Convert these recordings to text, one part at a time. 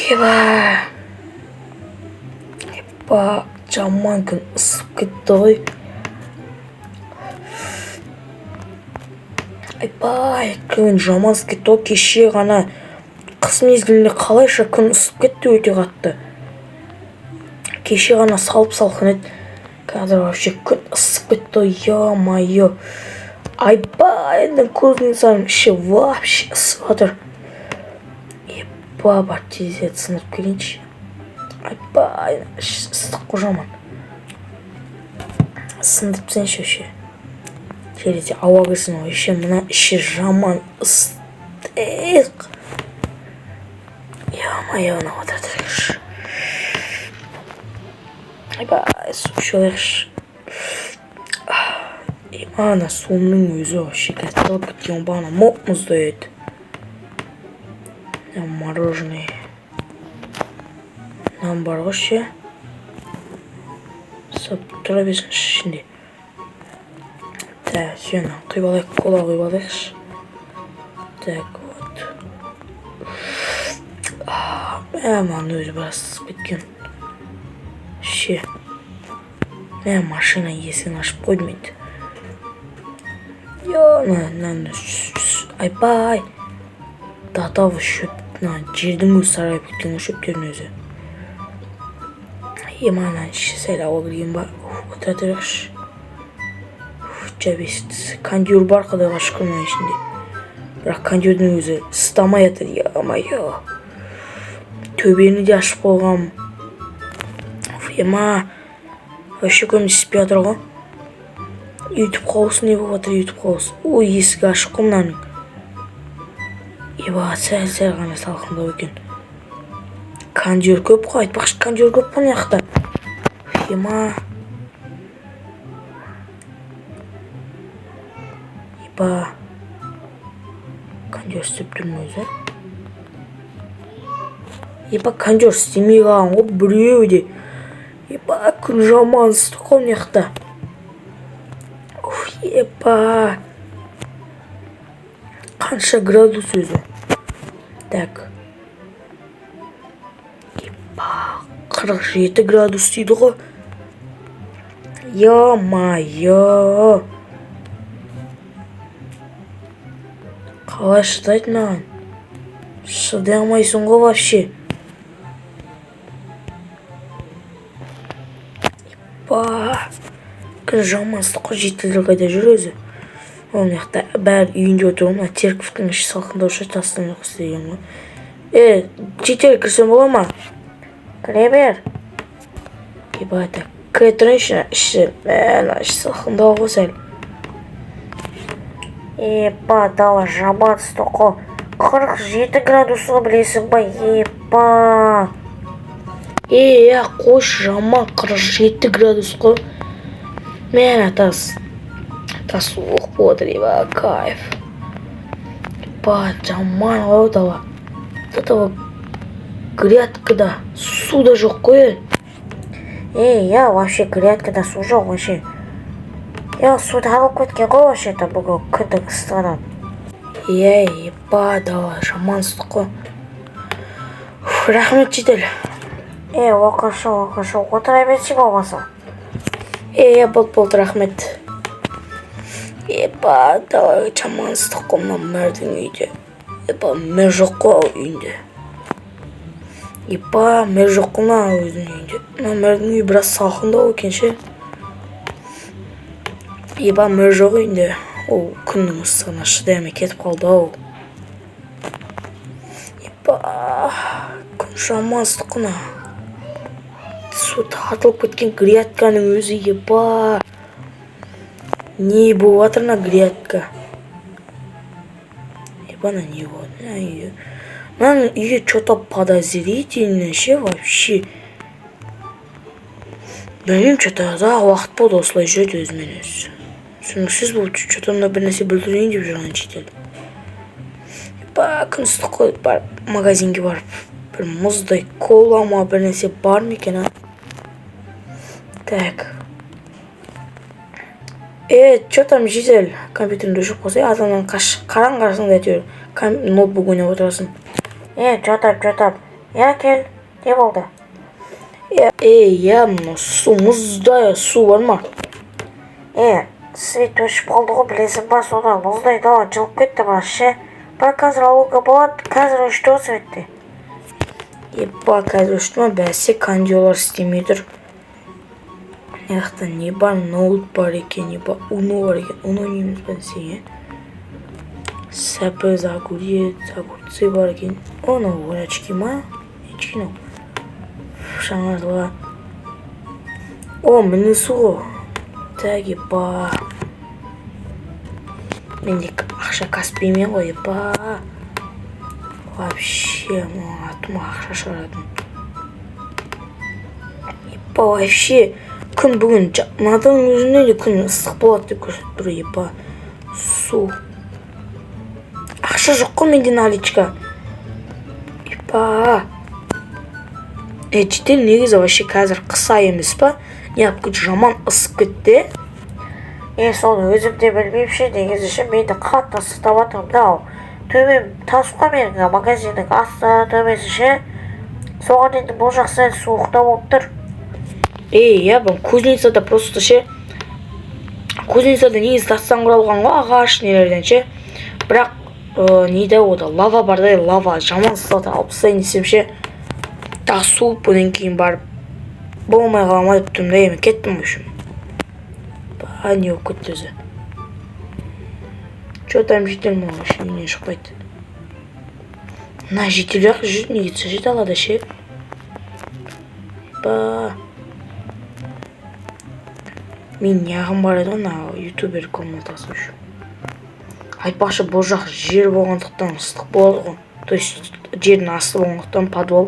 Еба, еба, жаман күн ысып кетті ғой. Айбай, күн жаман ысып кетті ғой. Кеше ғана қыс мезгілінде қалайша күн ысып кетті өте қатты. Кеше ғана салып салқын еді, қазір вообще күн ысып кетті ғой, ё-моё. Айбай, мына кузницаның іші вообще ысып жатыр. Еба, бар, тездетіп сындырып келейінші. Айбай, іші ыстық қой жаман. Сындырып тастайыншы вообще. Терезе ауа кірсін вообще, мына іші жаман ыстық. Ё-моё, мына отыра тұрайықшы. Айбай, су ішіп алайықшы. Ана суының өзі вообще қазір тығылып кеткен ғой, бағана мұп-мұздай еді. Мороженое. Нан бар ғой ше. Сап тұра берсінші ішінде. Так, все, нан құйып алайық, кола құйып алайықшы. Так, вот. Мынаның өзі біраз ысып кеткен. Ше. Мә, машина есігін ашып қойдым енді. Мынаны, айбай. До того шөп, мына жердің өзі сарғайып кеткен ғой, шөптердің өзі. Ема, ана іші сәл ауа кірген ба? Отыра тұрайықшы. Жап есікті. Кондёр бар, құдайға шүкір, мына ішінде. Бірақ кондёрдің өзі ысытамай жатыр, ё-моё. Төбені де ашып қойғам. Ема, вообще көмектеспей жатыр ғой. Ютуб қауысы не болып жатыр, ютуб қауысы? Ой, есігі ашық қой мынаның. Еба, сәл-сәл ғана салқындау екен. Кондёр көп қой, айтпақшы, кондёр көп қой мына жақта. Ема. Еба. Кондёр істеп тұр ма өзі? Еба, кондёр істемей қалған ғой біреуі де. Еба, күн жаман ыстық қой мына жақта. Еба. Қанша градус өзі? Так. Еба, 47 градус дейді ғой. Ё-моё. Қалай шыдайды мынаған? Шыдай алмайсың ғой вообще. Еба. Күн жаман ыстық қой, жителдер қайда жүр өзі? Ол мына жақта бәрі үйінде отыр ғой, мына церковьтің іші салқындау шығар, тастан істеген ғой. Е, житель, кірсем бола ма? Кіре бер. Еба, так, кіре тұрайыншы, іші, мә, мына іші салқындау ғой сәл. Еба, дала жаман ыстық қой. 47 градус қой, білесің ба, еба. Е, иә, қойшы, жаман 47 градус қой. Мә, тас. Тас суық болып жатыр, еба, кайф. Еба, жаман ғой дала. До того грядкада су да жоқ қой. Е, иә, вообще грядкада су жоқ вообще. Я, су тарылып кеткен ғой вообще-то бүгін күннің ыстығынан. Иә, еба, дала жаман ыстық қой. Рахмет, житель. Е, оқыршы, оқыршы, отыра берсең болмаса. Е, болды, болды, рахмет. Еба, дала жаман ыстық қой мына мэрдің үйде. Еба, мэр жоқ қой үйінде. Еба, мэр жоқ қой мына өзінің үйінде. Мына мэрдің үйі біраз салқындау екен ше. Еба, мэр жоқ үйінде. Ол күннің ыстығына шыдай алмай кетіп қалды ау. Еба, күн жаман ыстық қой мына. Су тартылып кеткен грядканың өзі, еба. Не болып жатыр мына грядка? Еба, мына не болып мына үйі? Мынаның үйі что-то подозрительный ше вообще. Білмеймін, что-то ұзақ уақыт болды осылай жүреді өзімен өзі. Түсініксіз болып, что-то мына бір нәрсе бүлдірейін деп жүрген житель. Еба, күн ыстық қой, барып магазинге барып бір мұздай кола ма бір нәрсе бар ма екен, а? Так. Е, че там, житель? Компьютеріңді өшіріп қойсай, адамнан қараң қарасаң да әйтеуір ноутбук ойнап отырасың. Е, че там, че там? Иә, кел, не болды? Ей, иә, мынау су мұздай су бар ма? Е, свет өшіп қалды ғой, білесің ба, содан мұздай дала жылып кетті біраз ше. Бірақ қазір алуға болады, қазір өшті ғой свет те. Епа, қазір өшті ма? Бәсе, кондёрлар істемей тұр. Мына жақта не бар? Ноут бар екен, не бар? Уно бар екен. Уно ойнаймыз ба десең, иә? Сәбіз, огурец, огурцы бар екен. О, мынау очки ма? Очки мынау. Жаңа жылға. О, міне су ғой. Так, епа. Менде ақша Каспиймен ғой, епа. Вообще, мына атыма ақша шығаратын. Епа, вообще, күн бүгін мынадан өзінде де күн ыстық болады деп көрсетіп тұр, епа. Су. Ақша жоқ қой менде, наличка. Епа. Житель негізі вообще қазір қыс айы емес па? Неғып күн жаман ысып кетті? Е, соны өзім де білмеймін ше, негізі ше, мен де қатты ыстықтап жатырмын да. Төбем тас қой менің, магазиннің асты төбесі ше. Соған енді бұл жақ сәл суықтау болып тұр. Ей, иә, бұл кузницада просто ше. Кузницада негізі тастан құралған ғой, ағаш нелерден ше. Бірақ неде ода лава бар да, лава жаман ысытады, алып тастайын десем ше. Тағы суып, одан кейін барып болмай қала ма деп тұрмын да, мен кеттім, в общем. Ба, не болып кетті өзі? Че там, житель мынау вообще үйінен шықпайды. Мына житель жақ жүр, неге түсіп далада ше? Ба. Мен неғым бар еді ғой, мына ютубер комнатасы, в общем. Айтпақшы, бұл жақ жер болғандықтан ыстық болады ғой. То есть жердің асты болғандықтан подвал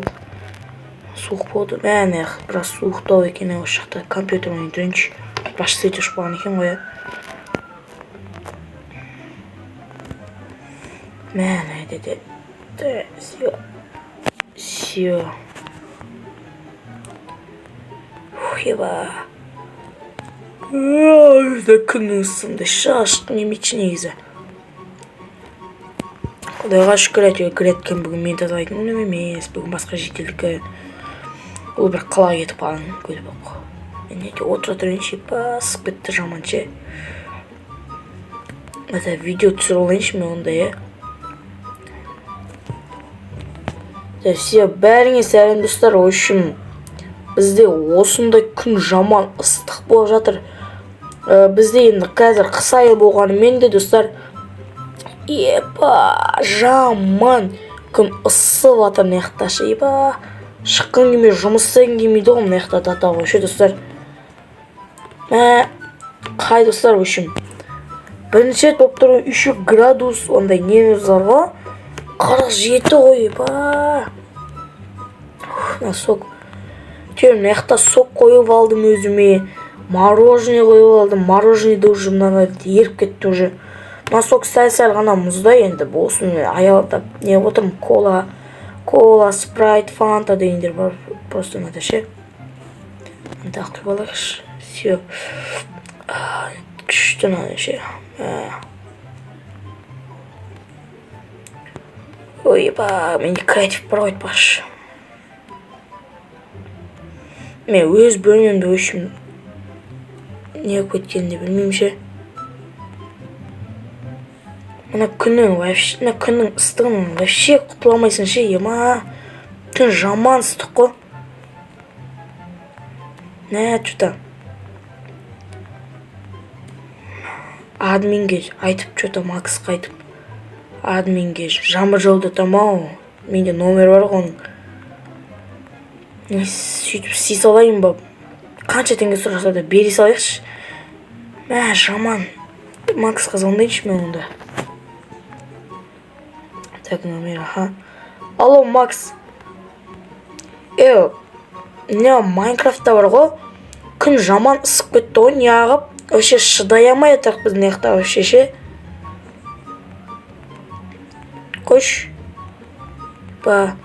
суық болды. Мә, мына жақ біраз суықтау екен, осы жақта компьютер ойнай тұрайыншы. Айтпақшы, свет өшіп қалған екен ғой, иә. Мә, мына жерде де все. Все. Ух, еба. Күннің ысында шашты немечі негізі. Құдайға шүкір, әйтеуір грядканы бүгін мен тазалайтын күнім емес, бүгін басқа жителдікі. Ол бір қалаға кетіп қалған көлбок. Мен әйтеуір отыра тұрайыншы, басып кетті жаман ше. Это видео түсіріп алайыншы мен онда, иә. Все, бәріңе сәлем, достар. В общем, бізде осындай күн жаман ыстық болып жатыр. Бізде енді қазір қыс айы болғанымен де, достар, епа, жаман күн ысып жатыр мына жақта ше, епа. Шыққым келмей, жұмыс істегім келмейді ғой мына жақта тата ғой ше, достар. Мә, қай, достар, в общем, бірінші рет болып тұр ғой, еще градус ондай неміз бар ғой. 47 ғой, епа. Мына сок. Әйтеуір мына жақта сок қойып алдым өзіме. Мороженое қойып алдым. Мороженое уже мынаны еріп кетті уже. Мына сок сәл-сәл ғана мұздай енді. Осыны аялдап не қылып отырмын. Кола, кола, спрайт, фанта дегендер бар. Просто мынада ше. Мында құйып алайықшы. Все. Күшті мынада ше. Ой, ба, менде креатив бар ғой айтпақшы. Мен өз бөлмемді өшім не болып кеткенін де білмеймін ше. Мына күннің вообще, мына күннің ыстығынан вообще құтыла алмайсың ше, ема. Күн жаман ыстық қой. Нә, чё-то. Админге айтып, чё-то Максқа айтып. Админге жаңбыр жаудыртам ау. Менде номер бар ғой оның. Не, сөйтіп істей салайын ба? Қанша теңге сұраса да бере салайықшы. Мә, жаман. Максқа звондайыншы мен онда. Так, номер, аха. Алло, Макс. Не, Майнкрафтта бар ғой. Күн жаман ысып кетті ғой, неғып? Вообще шыдай алмай жатырық біз мына жақта вообще ше. Қойшы. Ба.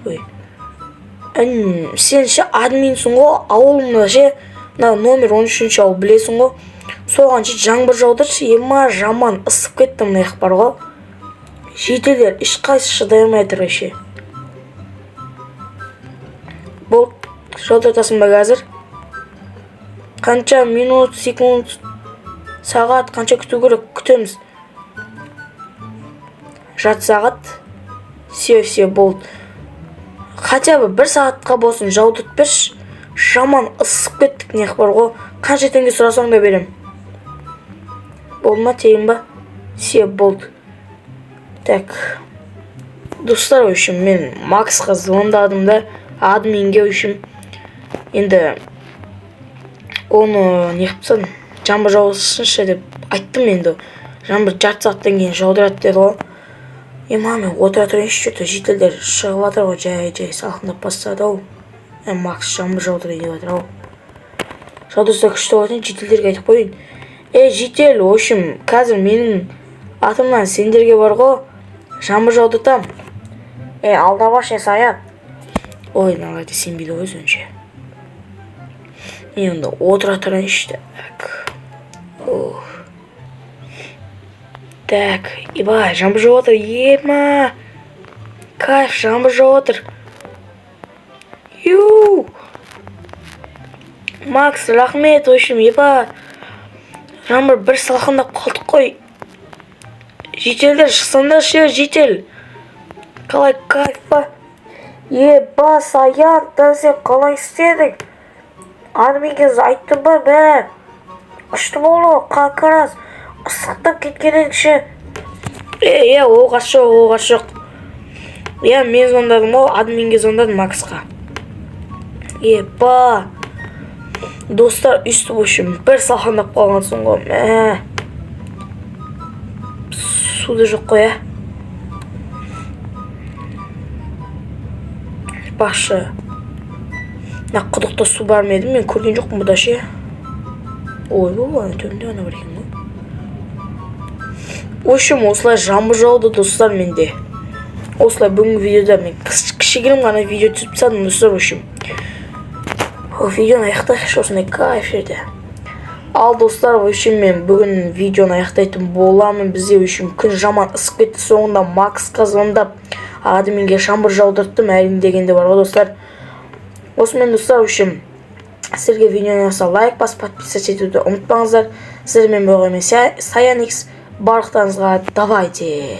Ой. Сен ше админсің ғой, ауылымда ше, мына номер он үшінші ауыл білесің ғой. Соған ше жаңбыр жаудыршы, ема жаман ысып кетті мына жақ бар ғой. Жителдер ешқайсысы шыдай алмай жатыр вообще. Жаудыратасың ба қазір? Қанша минут, секунд, сағат, қанша күту керек? Күтеміз. Жарты сағат. Все, все, болды. Хотя бы бір сағатқа болсын жаудыртып берші. Жаман ысып кеттік, не бар ғой. Қанша теңге сұрасаң да берем. Болды ма, тегін ба? Все, болды. Так. Достар, в общем, мен Максқа звондадым да, админге, в общем, енді оны не қылып тастадым, жаңбыр жаусыншы деп айттым. Енді жаңбыр жарты сағаттан кейін жаудырады деді ғой. Ема, мен отыра тұрайыншы, че то жительдер шығып жатыр ғой, жай жай салқындап бастады ау. Макс жаңбыр жаудырайын деп жатыр ау. Жаудырса, күшті болатын. Жительдерге айтып қояйын. Ей, житель, в общем, қазір менің атымнан сендерге бар ғой, жаңбыр жаудыртам. Е, алдамашы, Саян. Ой, мыналар да сенбейді ғой өзінше. Мен онда отыра тұрайыншы. Так. Ох. Так, ибай, жаңбыр жауып жатыр. Ема. Кайф, жаңбыр жауып жатыр. Ю. Макс, рахмет, в общем, еба. Жаңбыр бір салқындап қалдық қой. Жительдер, шықсаңдаршы, житель. Қалай, кайф па? Еба, Саян, да сен қалай істедің? Админге айттым ба, мә? Күшті болды ғой, как раз ысықтап кеткен едікші. Е, оғаш жоқ, оғаш жоқ. Иә, мен звондадым ғой, админге звондадым, Максқа. Еба. Достар, өйстіп, в общем, бір салқындап қалғансың ғой, мә. Су да жоқ қой, ә. Бақшы. Мына құдықта су бар ма еді? Мен көрген жоқпын бұда ше. Ой, бұл ана төменде ғана бар екен ғой. В общем, осылай жаңбыр жауды, достар, менде. Осылай бүгінгі видеода мен кішігірім ғана видео түсіріп тастадым, достар, в общем. Видеоны аяқтайықшы осындай кайф жерде. Ал, достар, в общем, мен бүгін видеоны аяқтайтын боламын. Бізде, в общем, күн жаман ысып кетті. Соңында Максқа звондап, админге жаңбыр жаудырттым, әрине дегенде бар ғой, достар. Осымен, достар, в общем, сіздерге видео ұнаса, лайк басып, подписаться етуді ұмытпаңыздар. Сіздермен болған мен, Саян Икс. Барлықтарыңызға давайте.